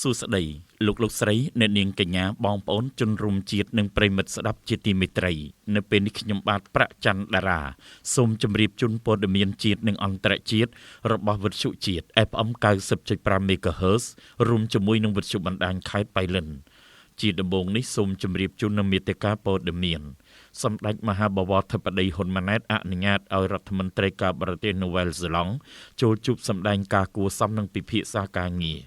សួស្តីលោកលោកស្រីអ្នកនាងកញ្ញាបងប្អូនជនរួមជាតិនិងប្រិយមិត្តស្ដាប់ជាទីមេត្រីនៅពេលនេះខ្ញុំបាទប្រាក់ច័ន្ទតារាសូមជម្រាបជូនព័ត៌មានជាតិនិងអន្តរជាតិរបស់វិទ្យុជាតិ FM 90.5 MHz រួមជាមួយនឹងវិទ្យុបណ្ដាញខេត្តបៃលិនជាដំបូងនេះសូមជម្រាបជូននូវមេត្តាព័ត៌មានសម្ដេចមហាបវរធិបតីហ៊ុនម៉ាណែតអនុញ្ញាតឲ្យរដ្ឋមន្ត្រីការបរទេសនូវែលសេឡង់ចូលជួបសម្ដែងការគួរសមនិងពិភាក្សាការងារ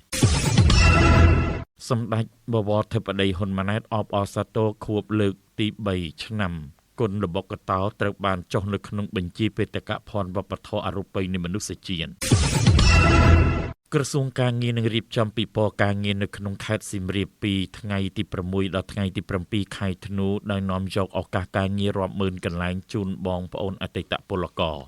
សម្ដេចបវរធិបតីហ៊ុនម៉ាណែតអបអរសាទរខួបលើកទី3ឆ្នាំគុណល្បុក្កតោត្រូវបានចុះនៅក្នុងបញ្ជីបេតិកភណ្ឌវប្បធម៌អរូបីនៃមនុស្សជាតិក្រសួងការងារនឹងរៀបចំពិព័រណ៍ការងារនៅក្នុងខេត្តសៀមរាបពីថ្ងៃទី6ដល់ថ្ងៃទី7ខែធ្នូដោយនាំយកឱកាសការងាររាប់ម៉ឺនកន្លែងជូនបងប្អូនអតីតពលករ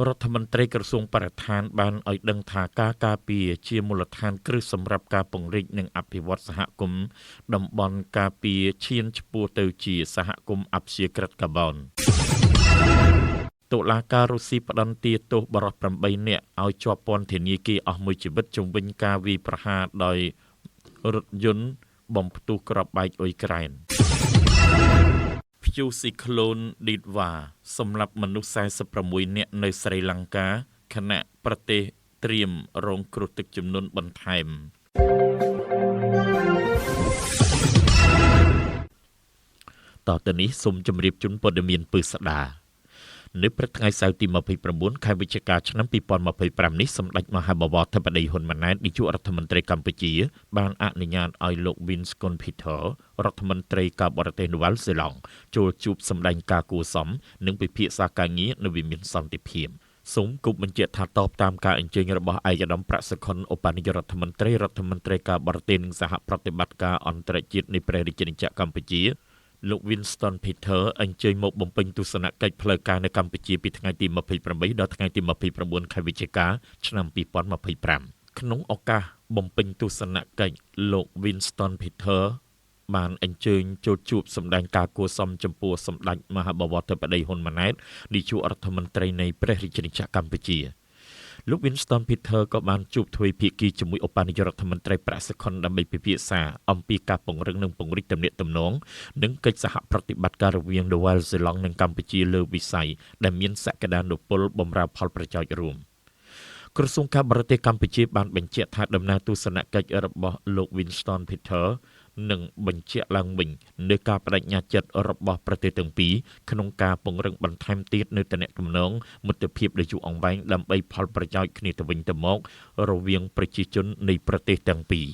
រដ្ឋមន្ត្រីក្រសួងបរិស្ថានបានឲ្យដឹងថាការការពារជាមូលដ្ឋានគ្រឹះសម្រាប់ការពង្រីកនិងអភិវឌ្ឍសហគមន៍តំបន់ការពារឈានឆ្ពោះទៅជាសហគមន៍អព្យាក្រឹតកាបូនតុលាការរុស្ស៊ីផ្ដន្ទាទោសបុរស8នាក់ឲ្យជាប់ពន្ធនាគារអស់មួយជីវិតជុំវិញការវាយប្រហារដោយរថយន្តបំផ្ទុះគ្រាប់បែកអ៊ុយក្រែនព្យុះស៊ីក្លូនឌីតវ៉ាសម្លាប់មនុស្ស46នាក់នៅស្រីលង្កាខណៈប្រទេសត្រៀមរងគ្រោះទឹកជំនន់បន្ថែមតទៅនេះសូមជម្រាបជូនព័ត៌មានពិស្ដានៅព្រឹកថ្ងៃសៅរ៍ទី29ខែវិច្ឆិកាឆ្នាំ2025នេះសម្ដេចមហាបវរធិបតីហ៊ុនម៉ាណែតនាយករដ្ឋមន្ត្រីកម្ពុជាបានអនុញ្ញាតឲ្យលោក Winston Peter រដ្ឋមន្ត្រីការបរទេសនូវែលសេឡង់ចូលជួបសម្ដែងការគួរសមនិងពិភាក្សាការងារនៅវិមានសន្តិភាពសូមគូបបញ្ជាក់ថាតបតាមការអញ្ជើញរបស់ឯកឧត្តមប្រាក់សុខុនឧបនាយករដ្ឋមន្ត្រីរដ្ឋមន្ត្រីការបរទេសនិងសហប្រតិបត្តិការអន្តរជាតិនៃព្រះរាជាណាចក្រកម្ពុជាលោក Winston Peter អញ្ជើញមកបំពេញទស្សនកិច្ចផ្លូវការនៅកម្ពុជាពីថ្ងៃទី28ដល់ថ្ងៃទី29ខែវិច្ឆិកាឆ្នាំ2025ក្នុងឱកាសបំពេញទស្សនកិច្ចលោក Winston Peter បានអញ្ជើញចូលជួបសម្ដែងការគួរសមចំពោះសម្ដេចមហាបវរធិបតីហ៊ុនម៉ាណែតនាយករដ្ឋមន្ត្រីនៃព្រះរាជាណាចក្រកម្ពុជាលោក Winston Peter ក៏បានជួបទ្វេភាគីជាមួយឧបនាយករដ្ឋមន្ត្រីប្រាក់សុខុនដើម្បីពិភាក្សាអំពីការពង្រឹងនិងពង្រីកទំនាក់ទំនងនិងកិច្ចសហប្រតិបត្តិការរវាងនូវែលសេឡង់និងកម្ពុជាលើវិស័យដែលមានសក្តានុពលបម្រើផលប្រយោជន៍រួមក្រសួងការបរទេសកម្ពុជាបានបញ្ជាក់ថាដំណើរទស្សនកិច្ចរបស់លោក Winston Peter នឹងបញ្ជាក់ឡើងវិញនូវការបដិញ្ញាចិត្តរបស់ប្រទេសទាំងពីរក្នុងការពង្រឹងបន្ថែមទៀតនូវទំនាក់ទំនងមិត្តភាពដ៏យូរអង្វែងដើម្បីផលប្រយោជន៍គ្នាទៅវិញទៅមករវាងប្រជាជននៃប្រទេសទាំងពីរ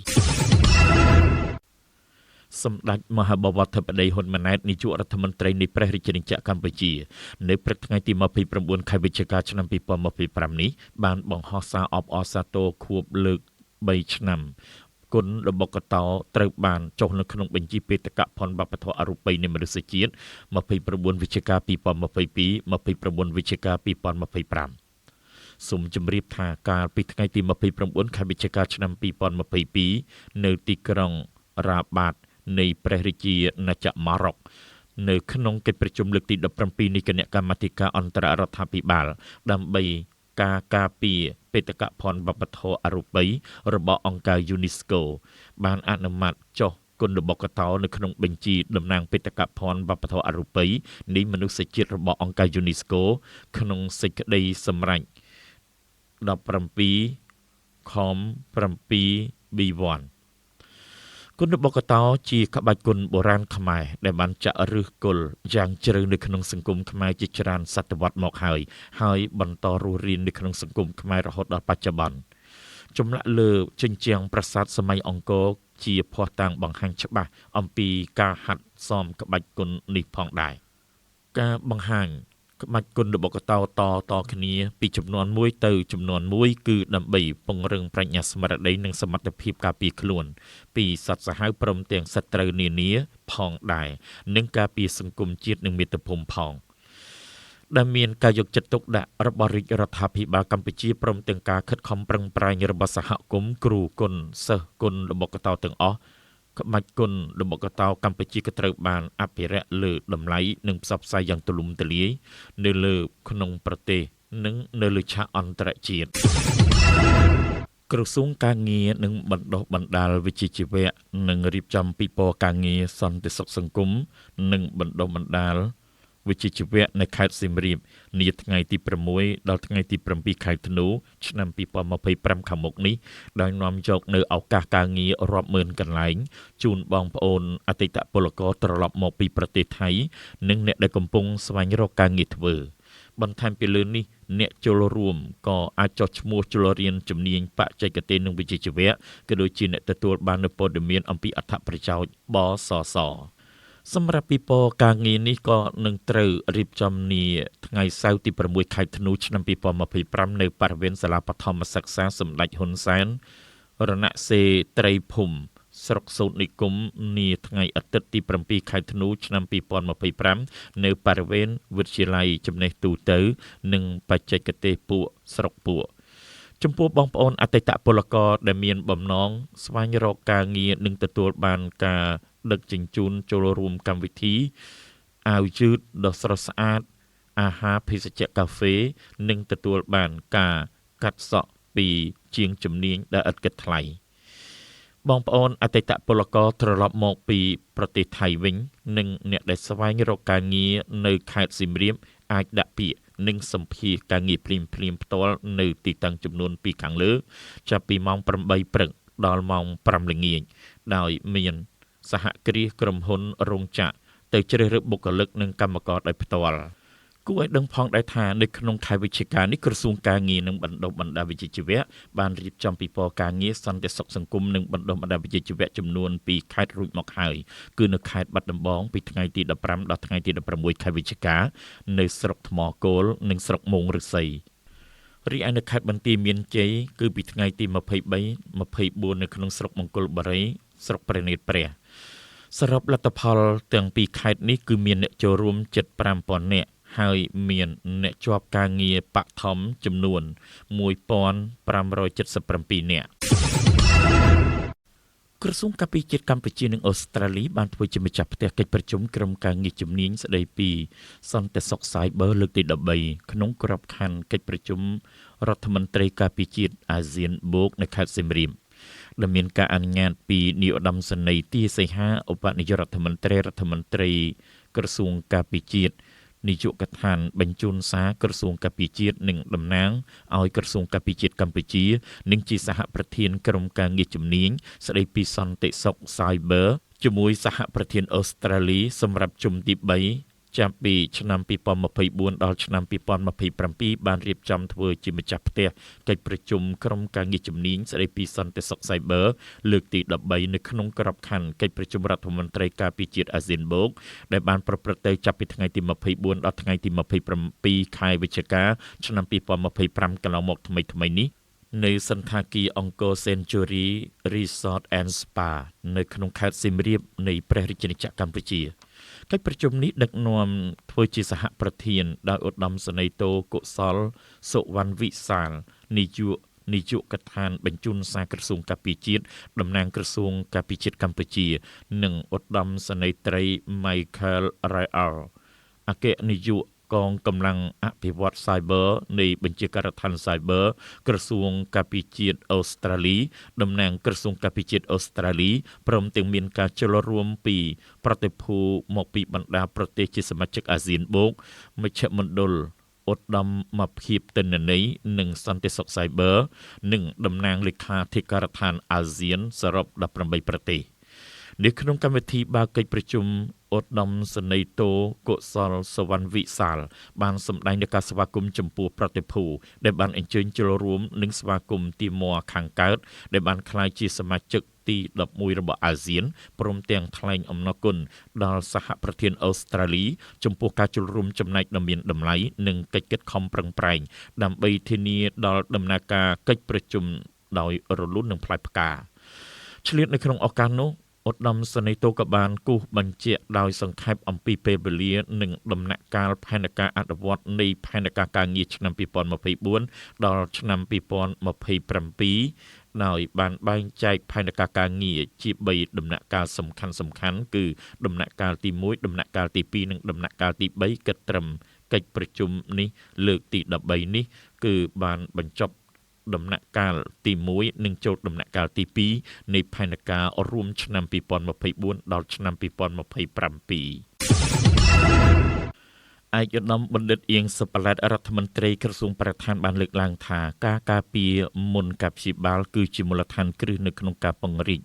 សម្ដេចមហាបវរធិបតីហ៊ុនម៉ាណែតនាយករដ្ឋមន្ត្រីនៃព្រះរាជាណាចក្រកម្ពុជានៅព្រឹកថ្ងៃទី29ខែវិច្ឆិកាឆ្នាំ2025នេះបានបង្ហោះសារអបអរសាទរខួបលើក3ឆ្នាំគុណល្បុក្កតោត្រូវបានចុះនៅក្នុងបញ្ជីបេតិកភណ្ឌវប្បធម៌អរូបីនៃមនុស្សជាតិ29វិច្ឆិកា2022 29វិច្ឆិកា2025សូមជម្រាបថាកាលពីថ្ងៃទី29ខែវិច្ឆិកាឆ្នាំ2022នៅទីក្រុងរ៉ាបាតនៃព្រះរាជាណាចក្រម៉ារ៉ុកនៅក្នុងកិច្ចប្រជុំលើកទី17នៃគណៈកម្មាធិការអន្តររដ្ឋាភិបាលដើម្បីការការពារបេតិកភណ្ឌវប្បធម៌អរូបីរបស់អង្គការ UNESCO បានអនុម័តចុះគុណល្បុក្កតោនៅក្នុងបញ្ជីតំណាងបេតិកភណ្ឌវប្បធម៌អរូបីនៃមនុស្សជាតិរបស់អង្គការ UNESCO ក្នុងសេចក្តីសម្រេច17ខំ7 B1 គុណល្បុក្កតោជាក្បាច់គុណបុរាណខ្មែរដែលបានចាក់ឫសគល់យ៉ាងជ្រៅនៅក្នុងសង្គមខ្មែរជាច្រើនសតវត្សមកហើយហើយបន្តរស់រាននៅក្នុងសង្គមខ្មែររហូតដល់បច្ចុប្បន្នចម្លាក់លើជញ្ជាំងប្រាសាទសម័យអង្គរជាភស្តុតាងបង្ហាញច្បាស់អំពីការហាត់សមក្បាច់គុណនេះផងដែរការបង្ហាញក្បាច់គុណល្បុក្កតោតគ្នាពីចំនួនមួយទៅចំនួនមួយគឺដើម្បីពង្រឹងប្រាជ្ញាស្មារតីនិងសមត្ថភាពការពារខ្លួនពីសត្វសាហាវព្រមទាំងសត្រូវនានាផងដែរនិងការពារសង្គមជាតិនិងមាតុភូមិផងដែលមានការយកចិត្តទុកដាក់របស់រាជរដ្ឋាភិបាលកម្ពុជាព្រមទាំងការខិតខំប្រឹងប្រែងរបស់សហគមន៍គ្រូគុណសិស្សគុណល្បុក្កតោទាំងអស់ក្បាច់គុណល្បុក្កតោកម្ពុជាក៏ត្រូវបានអភិរក្សលើតម្លៃនិងផ្សព្វផ្សាយយ៉ាងទូលំទូលាយនៅលើក្នុងប្រទេសនិងនៅលើឆាកអន្តរជាតិ ក្រសួងការងារនិងបណ្ដុះបណ្ដាលវិជ្ជាជីវៈនិងរៀបចំពិព័រណ៍ការងារសន្តិសុខសង្គមនិងបណ្ដុះបណ្ដាលវិជ្ជាជីវៈនៅខេត្តសៀមរាបនាថ្ងៃទី6ដល់ថ្ងៃទី7ខែធ្នូឆ្នាំ2025ខាងមុខនេះដោយនាំយកនៅឱកាសការងាររាប់ម៉ឺនកន្លែងជូនបងប្អូនអតីតពលករត្រឡប់មកពីប្រទេសថៃនិងអ្នកដែលកំពុងស្វែងរកការងារធ្វើបន្ថែមពីលើនេះអ្នកចូលរួមក៏អាចចុះឈ្មោះចូលរៀនជំនាញបច្ចេកទេសនិងវិជ្ជាជីវៈក៏ដូចជាអ្នកទទួលបាននូវព័ត៌មានអំពីអត្ថប្រយោជន៍បសសសម្រាប់ពិព័រណ៍ការងារនេះក៏នឹងត្រូវរៀបចំនាថ្ងៃសៅរ៍ទី6ខែធ្នូឆ្នាំ2025នៅបរិវេណសាលាបឋមសិក្សាសម្ដេចហ៊ុនសែនរណសេត្រីភូមិស្រុកសូត្រនិគមនាថ្ងៃអាទិត្យទី7ខែធ្នូឆ្នាំ2025នៅបរិវេណវិទ្យាល័យចំណេះទូទៅនិងបច្ចេកទេសពួកស្រុកពួកចំពោះបងប្អូនអតីតពលករដែលមានបំណងស្វែងរកការងារនិងទទួលបានការដឹកជញ្ជូនចូលរួមកម្មវិធីអាវយឺតដ៏ស្រស់ស្អាតអាហារភេសជ្ជៈកាហ្វេនិងទទួលបានការកាត់សក់ពីជាងជំនាញដែលឥតគិតថ្លៃបងប្អូនអតីតពលករត្រឡប់មកពីប្រទេសថៃវិញនិងអ្នកដែលស្វែងរកការងារនៅខេត្តសៀមរាបអាចដាក់ពាក្យនិងសម្ភាសការងារភ្លាមៗផ្ទាល់នៅទីតាំងចំនួន2ខាងលើចាប់ពីម៉ោង8ព្រឹកដល់ម៉ោង5ល្ងាចដោយមានសហគ្រាសក្រុមហ៊ុនរោងចក្រទៅជ្រើសរើសបុគ្គលិកនិងកម្មករដោយផ្ទាល់គួរឲ្យដឹងផងដែរថានៅក្នុងខែវិច្ឆិកានេះក្រសួងការងារនិងបណ្ដុះបណ្ដាលវិជ្ជាជីវៈបានរៀបចំពិព័រណ៍ការងារសន្តិសុខសង្គមនិងបណ្ដុះបណ្ដាលវិជ្ជាជីវៈចំនួន2ខេត្តរួចមកហើយគឺនៅខេត្តបាត់ដំបងពីថ្ងៃទី15ដល់ថ្ងៃទី16ខែវិច្ឆិកានៅស្រុកថ្មគោលនិងស្រុកមោងឫស្សីរីឯនៅខេត្តបន្ទាយមានជ័យគឺពីថ្ងៃទី23 24នៅក្នុងស្រុកមង្គលបុរីស្រុកព្រះនេត្រព្រះសរុបលទ្ធផលទាំងពីរខេត្តនេះគឺមានអ្នកចូលរួមជិត5000នាក់ហើយមានអ្នកជាប់ការងារបឋមចំនួន1577នាក់ក្រសួងការពារជាតិកម្ពុជានិងអូស្ត្រាលីបានធ្វើជាម្ចាស់ផ្ទះកិច្ចប្រជុំក្រុមការងារជំនាញស្ដីពីសន្តិសុខ Cyber លើកទី13ក្នុងក្របខ័ណ្ឌកិច្ចប្រជុំរដ្ឋមន្ត្រីការពារជាតិអាស៊ានបូកនៅខេត្តសៀមរាបដែលមានការអនុញ្ញាតពីនាយឧត្តមសេនីយ៍ទាសីហាឧបនាយករដ្ឋមន្ត្រីក្រសួងការពារជាតិនាយកដ្ឋានបញ្ជូនសារក្រសួងការពារជាតិនិងតំណាងឲ្យក្រសួងការពារជាតិកម្ពុជានិងជាសហប្រធានក្រុមការងារជំនាញស្ដីពីសន្តិសុខ Cyber ជាមួយសហប្រធានអូស្ត្រាលីសម្រាប់ជុំទី3ចាប់ពីឆ្នាំ2024ដល់ឆ្នាំ2027បានរៀបចំធ្វើជាម្ចាស់ផ្ទះកិច្ចប្រជុំក្រុមការងារជំនាញស្ដីពីសន្តិសុខ Cyber លើកទី13នៅក្នុងក្របខ័ណ្ឌកិច្ចប្រជុំរដ្ឋមន្ត្រីការពារជាតិអាស៊ានបូកដែលបានប្រព្រឹត្តទៅចាប់ពីថ្ងៃទី24ដល់ថ្ងៃទី27ខែវិច្ឆិកាឆ្នាំ2025កន្លងមកថ្មីៗនេះនៅសណ្ឋាគារអង្គរ Century Resort and Spa នៅក្នុងខេត្តសៀមរាបនៃព្រះរាជាណាចក្រកម្ពុជាកិច្ចប្រជុំនេះដឹកនាំធ្វើជាសហប្រធានដោយឧត្តមសេនីយ៍តូកុសលសុវណ្ណវិសាលនាយកដ្ឋានបញ្ជូនសារក្រសួងការពារជាតិតំណាងក្រសួងការពារជាតិកម្ពុជានិងឧត្តមសេនីយ៍ត្រី Michael Rael អគ្គនាយកកងកម្លាំងអភិវឌ្ឍ Cyber នៃបញ្ជាការដ្ឋាន Cyber ក្រសួងការពារជាតិអូស្ត្រាលីតំណាងក្រសួងការពារជាតិអូស្ត្រាលីព្រមទាំងមានការចូលរួមពីប្រតិភូមកពីបណ្ដាប្រទេសជាសមាជិកអាស៊ានបូកមជ្ឈមណ្ឌលឧត្តមភាពទិន្នន័យនិងសន្តិសុខ Cyber និងតំណាងលេខាធិការដ្ឋានអាស៊ានសរុប18ប្រទេសនៅក្នុងកម្មវិធីបើកកិច្ចប្រជុំឧត្តមសេនីយ៍តូកុសលសវណ្ណវិសាលបានសម្ដែងនូវការស្វាគមន៍ចំពោះប្រតិភូដែលបានអញ្ជើញចូលរួមនិងស្វាគមន៍ទីមួខាងកើតដែលបានក្លាយជាសមាជិកទី11របស់អាស៊ានព្រមទាំងថ្លែងអំណរគុណដល់សហប្រធានអូស្ត្រាលីចំពោះការចូលរួមចំណែកដ៏មានតម្លៃនិងកិច្ចខិតខំប្រឹងប្រែងដើម្បីធានាដល់ដំណើរការកិច្ចប្រជុំដោយរលូននិងផ្លែផ្កាឆ្លៀតនៅក្នុងឱកាសនោះឧត្តមសេនីយ៍តូក៏បានគូសបញ្ជាក់ដោយសង្ខេបអំពីពេលវេលានិងដំណាក់កាលផែនការអនុវត្តនៃផែនការការងារឆ្នាំ2024ដល់ឆ្នាំ2027ដោយបានបែងចែកផែនការការងារជា3ដំណាក់កាលសំខាន់ៗគឺដំណាក់កាលទី1ដំណាក់កាលទី2និងដំណាក់កាលទី3គិតត្រឹមកិច្ចប្រជុំនេះលើកទី13នេះគឺបានបញ្ចប់ ដំណាក់កាលទី1និងចូលដំណាក់កាលទី2នៃផែនការរួមឆ្នាំ2024ដល់ឆ្នាំ2027ឯកឧត្តមបណ្ឌិតអៀងសុផល្លែតរដ្ឋមន្ត្រីក្រសួងបរិស្ថានបានលើកឡើងថាការការពារមុនការព្យាបាលគឺជាមូលដ្ឋានគ្រឹះនៅក្នុងការពង្រីក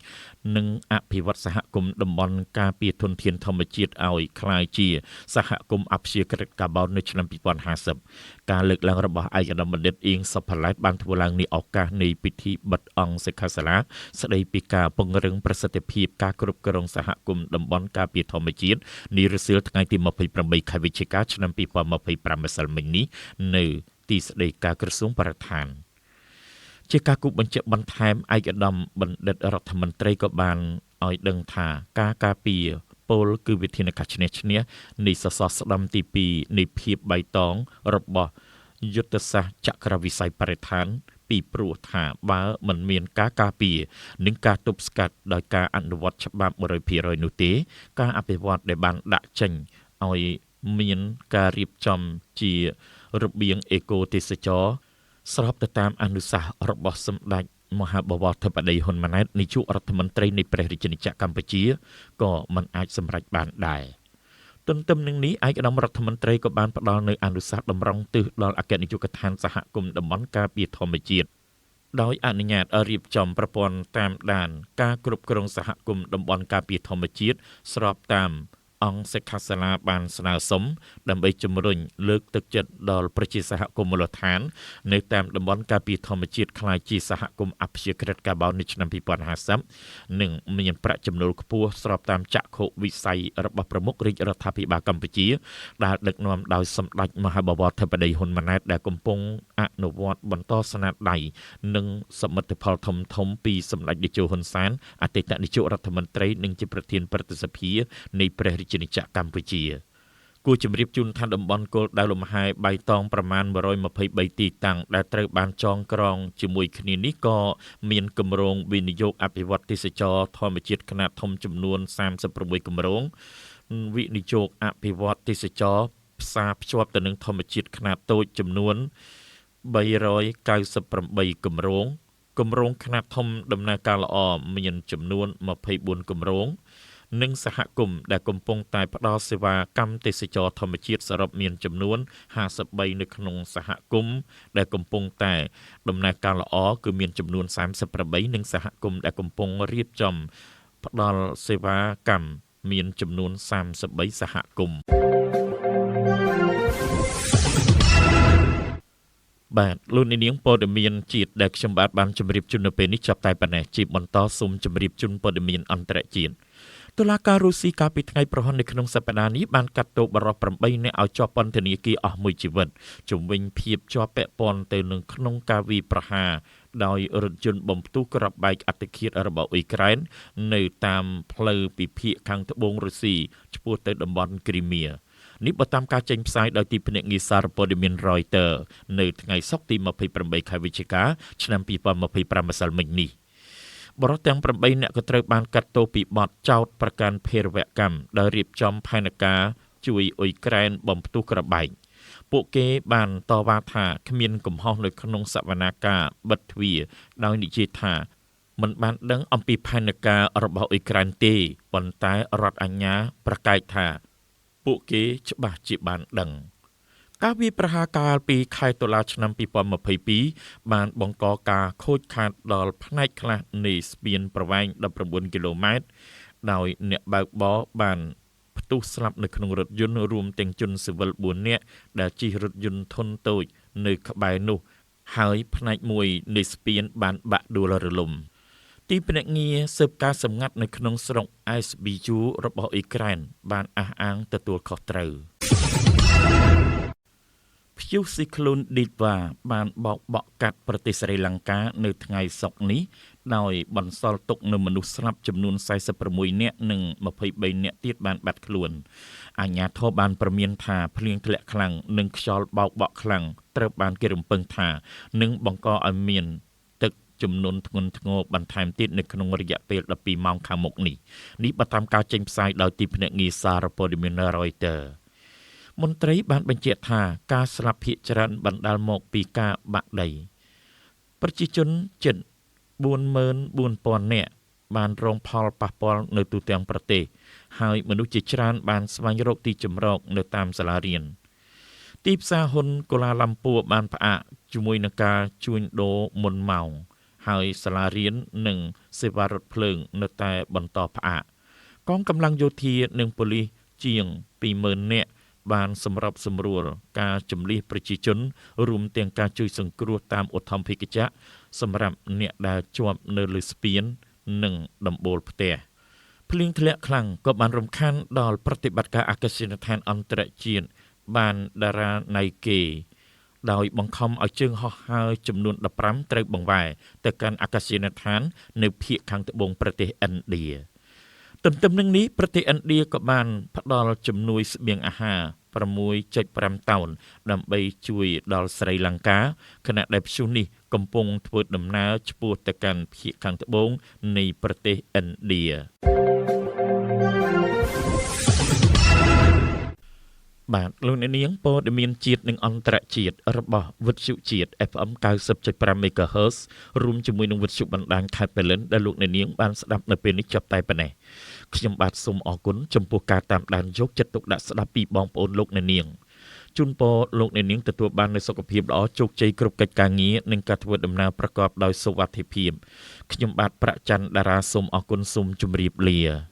និងអភិវឌ្ឍសហគមន៍តំបន់ការពារធនធានធម្មជាតិឲ្យក្លាយជាសហគមន៍អព្យាក្រឹតកាបូននៅឆ្នាំ2050ការលើកឡើងរបស់ឯកឧត្តមបណ្ឌិតអៀងសុផល្លែតបានធ្វើឡើងនាឱកាសនៃពិធីបិទអង្គសិក្ខាសាលាស្ដីពីការពង្រឹងប្រសិទ្ធភាពការគ្រប់គ្រងសហគមន៍តំបន់ការពារធម្មជាតិនារសៀលថ្ងៃទី28ខែវិច្ឆិកាឆ្នាំ2025ម្សិលមិញនេះនៅទីស្តីការក្រសួងបរិស្ថានជាការគូបញ្ជាក់បន្ថែមឯកឧត្តមបណ្ឌិតរដ្ឋមន្ត្រីក៏បានឲ្យដឹងថាការការពារពលគឺវិធានការឈ្នះឈ្នះនៃសសរស្តម្ភទី2នៃភាពបៃតងរបស់យុទ្ធសាស្ត្រចក្រវិស័យបរិស្ថានពីព្រោះថាបើមិនមានការការពារនិងការទប់ស្កាត់ដោយការអនុវត្តច្បាប់ 100% នោះទេការអភិវឌ្ឍដែលបានដាក់ចេញឲ្យមានការរៀបចំជារបៀងអេកូទេសចរស្របទៅតាមអនុសាសន៍របស់សម្ដេចមហាបវរធិបតីហ៊ុនម៉ាណែតនាយករដ្ឋមន្ត្រីនៃព្រះរាជាណាចក្រកម្ពុជាក៏មិនអាចសម្រេចបានដែរទន្ទឹមនឹងនេះឯកឧត្តមរដ្ឋមន្ត្រីក៏បានផ្ដល់នូវអនុសាសន៍តម្រង់ទិសដល់អគ្គនាយកដ្ឋានសហគមន៍តំបន់ការពារធម្មជាតិដោយអនុញ្ញាតឲ្យរៀបចំប្រព័ន្ធតាមដានការគ្រប់គ្រងសហគមន៍តំបន់ការពារធម្មជាតិស្របតាមអង្គសិក្ខាសាលាបានស្នើសុំដើម្បីជំរុញលើកទឹកចិត្តដល់ប្រជាសហគមន៍មូលដ្ឋាននៅតាមតំបន់ការពារធម្មជាតិក្លាយជាសហគមន៍អព្យាក្រឹតកាបូននៅឆ្នាំ2050និងមានប្រាក់ចំណូលខ្ពស់ស្របតាមចក្ខុវិស័យរបស់ប្រមុខរាជរដ្ឋាភិបាលកម្ពុជាដែលដឹកនាំដោយសម្ដេចមហាបវរធិបតីហ៊ុនម៉ាណែតដែលកំពុងអនុវត្តបន្តស្នាដៃនិងសមិទ្ធផលធំៗពីសម្ដេចតេជោហ៊ុនសែនអតីតនាយករដ្ឋមន្ត្រីនិងជាប្រធានព្រឹទ្ធសភានៃព្រះរាជាណាចក្រកម្ពុជាគួរជម្រាបជូនថាតំបន់គោលដៅលំហែបៃតងប្រមាណ123ទីតាំងដែលត្រូវបានចងក្រងជាមួយគ្នានេះក៏មានគម្រោងវិនិយោគអភិវឌ្ឍទេសចរធម្មជាតិខ្នាតធំចំនួន36គម្រោងវិនិយោគអភិវឌ្ឍទេសចរផ្សារភ្ជាប់ទៅនឹងធម្មជាតិខ្នាតតូចចំនួន398គម្រោងគម្រោងខ្នាតធំដំណើរការល្អមានចំនួន24គម្រោងនិងសហគមន៍ដែលកំពុងតែផ្ដល់សេវាកម្មទេសចរធម្មជាតិសរុបមានចំនួន53នៅក្នុងសហគមន៍ដែលកំពុងតែដំណើរការល្អគឺមានចំនួន38និងសហគមន៍ដែលកំពុងរៀបចំផ្ដល់សេវាកម្មមានចំនួន33សហគមន៍បាទលោកអ្នកនាងព័ត៌មានជាតិដែលខ្ញុំបាទបានជម្រាបជូននៅពេលនេះចាប់តែប៉ុណ្ណេះជាបន្តសូមជម្រាបជូនព័ត៌មានអន្តរជាតិតុលាការរុស្ស៊ីកាលពីថ្ងៃប្រហោះនៅក្នុងសប្តាហ៍នេះបានកាត់ទោសបុរស8នាក់ឲ្យជាប់ពន្ធនាគារអស់មួយជីវិតជំវិញភាពជាប់ពាក់ព័ន្ធទៅនឹងក្នុងការវាយប្រហារដោយរថយន្តបំផ្ទុះគ្រាប់បែកអត្តឃាតរបស់អ៊ុយក្រែននៅតាមផ្លូវពិភាកខាងត្បូងរុស្ស៊ីឆ្ពោះទៅតំបន់គ្រីមៀនេះបើតាមការចេញផ្សាយដោយទីភ្នាក់ងារសារព័ត៌មាន Reuters នៅថ្ងៃសុក្រទី28ខែវិច្ឆិកាឆ្នាំ2025ម្សិលមិញនេះបុរសទាំង8នាក់ក៏ត្រូវបានកាត់ទោសពីបទចោទប្រកាន់ភេរវកម្មដោយរៀបចំផែនការជួយអ៊ុយក្រែនបំផ្ទុះគ្រាប់បែកពួកគេបានតវ៉ាថាគ្មានកំហុសនៅក្នុងសវនាការបិទទ្វារដោយនិយាយថាមិនបានដឹងអំពីផែនការរបស់អ៊ុយក្រែនទេប៉ុន្តែរដ្ឋអាជ្ញាប្រកែកថាពួកគេច្បាស់ជាបានដឹងការវាយប្រហារកាលពីខែតុលាឆ្នាំ2022បានបង្កការខូចខាតដល់ផ្នែកខ្លះនៃស្ពានប្រវែង19គីឡូម៉ែត្រដោយអ្នកបើកបរបានផ្ទុះស្លាប់នៅក្នុងរថយន្តរួមទាំងជនស៊ីវិល4នាក់ដែលជិះរថយន្តធុនតូចនៅក្បែរនោះហើយផ្នែកមួយនៃស្ពានបានបាក់ដួលរលំទីភ្នាក់ងារស៊ើបការសម្ងាត់នៅក្នុងស្រុក SBU របស់អ៊ុយក្រែនបានអះអាងទទួលខុសត្រូវព្យុះស៊ីក្លូនឌីតវ៉ាបានបោកបក់កាត់ប្រទេសស្រីលង្កានៅថ្ងៃសុក្រនេះដោយបន្សល់ទុកនូវមនុស្សស្លាប់ចំនួន46នាក់និង23នាក់ទៀតបានបាត់ខ្លួនអាជ្ញាធរបានព្រមានថាភ្លៀងធ្លាក់ខ្លាំងនិងខ្យល់បោកបក់ខ្លាំងត្រូវបានគេរំពឹងថានឹងបង្កឲ្យមានទឹកចំនួនធ្ងន់ធ្ងរបន្ថែមទៀតនៅក្នុងរយៈពេល12ម៉ោងខាងមុខនេះនេះបើតាមការចេញផ្សាយដោយទីភ្នាក់ងារសារព័ត៌មាន Reuters មន្ត្រីបានបញ្ជាក់ថាការស្លាប់ភាគច្រើនបណ្ដាលមកពីការបាក់ដី ប្រជាជនជិត 44,000 នាក់បានរងផលប៉ះពាល់នៅទូទាំងប្រទេស ហើយមនុស្សជាច្រើនបានស្វែងរកទីជម្រកនៅតាមសាលារៀន។ ទីផ្សារហ៊ុនកូឡាឡាំពួរបានផ្អាកជាមួយនឹងការជួញដូរមុនម៉ោង ហើយសាលារៀននិងសេវារថភ្លើងនៅតែបន្តផ្អាក។ កងកម្លាំងយោធានិងប៉ូលីសជាង 20,000 នាក់បានសម្របសម្រួលការជម្លៀសប្រជាជន រួមទាំងការជួយសង្គ្រោះតាមឧទ្ធម្ភាគចក្រសម្រាប់អ្នកដែលជាប់នៅលើស្ពាននិងដំបូលផ្ទះ។ ភ្លៀងធ្លាក់ខ្លាំងក៏បានរំខានដល់ប្រតិបត្តិការអាកាសយានដ្ឋានអន្តរជាតិបានតារាណៃគេ ដោយបង្ខំឲ្យជើងហោះហើរចំនួន 15 ត្រូវបង្វែរទៅកាន់អាកាសយានដ្ឋាននៅភាគខាងត្បូងប្រទេសឥណ្ឌា។ ទន្ទឹមនឹងនេះ ប្រទេសឥណ្ឌាក៏បានផ្ដល់ជំនួយស្បៀងអាហារ 6.5 តោនដើម្បីជួយដល់ស្រីលង្កា ខណៈដែលព្យុះនេះកំពុងធ្វើដំណើរឆ្ពោះទៅកាន់ភាគខាងត្បូងនៃប្រទេសឥណ្ឌា។ បាទ លោកអ្នកនាង ព័ត៌មានជាតិនិងអន្តរជាតិរបស់វិទ្យុជាតិ FM 90.5 MHz រួមជាមួយនឹងវិទ្យុបណ្ដាញខេត្តប៉ៃលិនដែលលោកអ្នកនាងបានស្ដាប់នៅពេលនេះចប់តែប៉ុណ្ណេះ។ ខ្ញុំបាទសូមអរគុណចំពោះការតាមដានយកចិត្តទុកដាក់ស្ដាប់ពីបងប្អូនលោកអ្នកនាង។ ជូនពរលោកអ្នកនាងទទួលបាននូវសុខភាពល្អ ជោគជ័យគ្រប់កិច្ចការងារ និងការធ្វើដំណើរប្រកបដោយសុវត្ថិភាព។ ខ្ញុំបាទប្រាក់ច័ន្ទតារាសូមអរគុណ សូមជម្រាបលា។